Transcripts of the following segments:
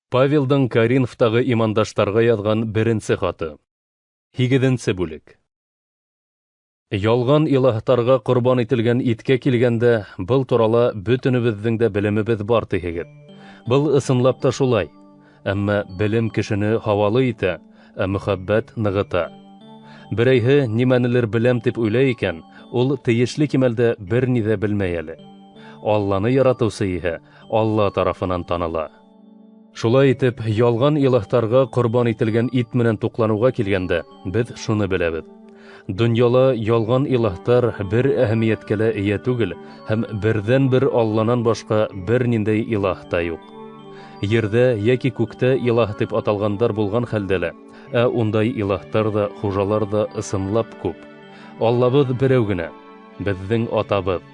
Павелдың Коринфтағы имандаштарға яҙған беренсе хаты. Һигеҙенсе бүлек. Ялған илаһтарға ҡорбан ителгән иткә килгәндә, был турала бөтөнөбөҙҙөң дә белемебеҙ бар тиһегеҙ. Был ысынлап та шулай. Әммә белем кешене һауалы итә, ә мөхәббәт нығыта. Берәйһе нимәнелер беләм тип уйлай икән, ул тейешле кимәлдә бер ни дә белмәй әле. Алланы яратыусы иһә Алла тарафынан таныла. Шулай итеп, ялған илаһтарға ҡорбан ителгән ит менән туҡланыуға килгәндә, беҙ шуны беләбеҙ. Донъяла ялған илаһтар бер әһәмиәткә лә эйә түгел һәм берҙән-бер Алланан башҡа бер ниндәй илаһ та юҡ. Ерҙә йәки күктә илаһ тип аталғандар булған хәлдә лә, ә ундай илаһтар ҙа, хужалар ҙа ысынлап күп. Аллабыҙ берәү генә, беҙҙең Атабыҙ.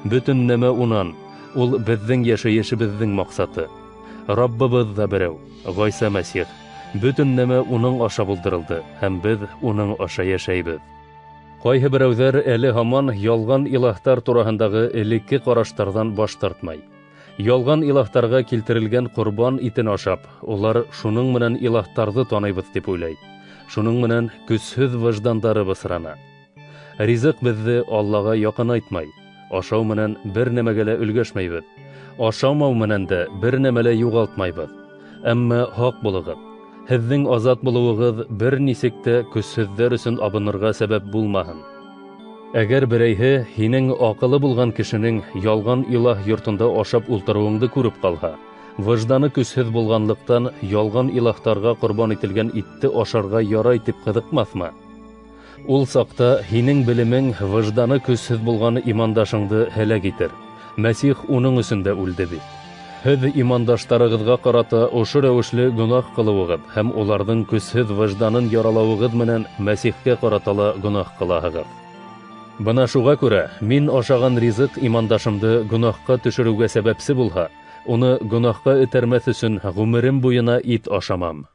Бөтөн нәмә унан, ул беҙҙең йәшәйешебеҙҙең маҡсаты. Раббыбыҙ ҙа берәү, Ғайса Мәсих. Бөтөн нәмә уның аша булдырылды, һәм беҙ уның аша йәшәйбеҙ. Ҡайһы берәүҙәр әле һаман ялған илаһтар тураһындағы элекке ҡараштарҙан баш тартмай. Ялған илаһтарға килтерелгән ҡорбан итен ашап, улар шуның менән илаһтарҙы таныйбыҙ тип уйлай. Шуның менән көсһөҙ выждандары бысрана. Ризыҡ беҙҙе Аллаға яҡынайтмай. Ашау менән бер нәмәгә лә өлгәшмәйбеҙ. Ашамау менән дә бер нәмә лә юғалтмайбыҙ. Әммә һаҡ булығыҙ. Һеҙҙең азат булыуығыҙ бер нисек тә көсһөҙҙәр өсөн абынырға сәбәп булмаһын. Әгәр берәйһе һинең аҡылы булған кешенең ялған илаһ йортонда ашап ултырыуыңды күреп ҡалһа, выжданы көсһөҙ булғанлыҡтан ялған илаһтарға ҡорбан ителгән итте ашарға ярай тип ҡыҙыҡмаҫмы? Ул саҡта һинең белемең выжданы көсһөҙ булған имандашыңды һәләк итер. Мәсих уның өсөн дә үлде бит. Һеҙ имандаштарығыҙға ҡарата ошо рәүешле гонаһ ҡылыуығыҙ һәм уларҙың көсһөҙ выжданын яралауығыҙ менән Мәсихкә ҡарата ла гонаһ ҡылаһығыҙ. Бына шуға күрә мин ашаған ризыҡ имандашымды гонаһҡа төшөрөүгә сәбәпсе булһа, уны гонаһҡа этәрмәҫ өсөн ғүмерем буйына ит ашамам.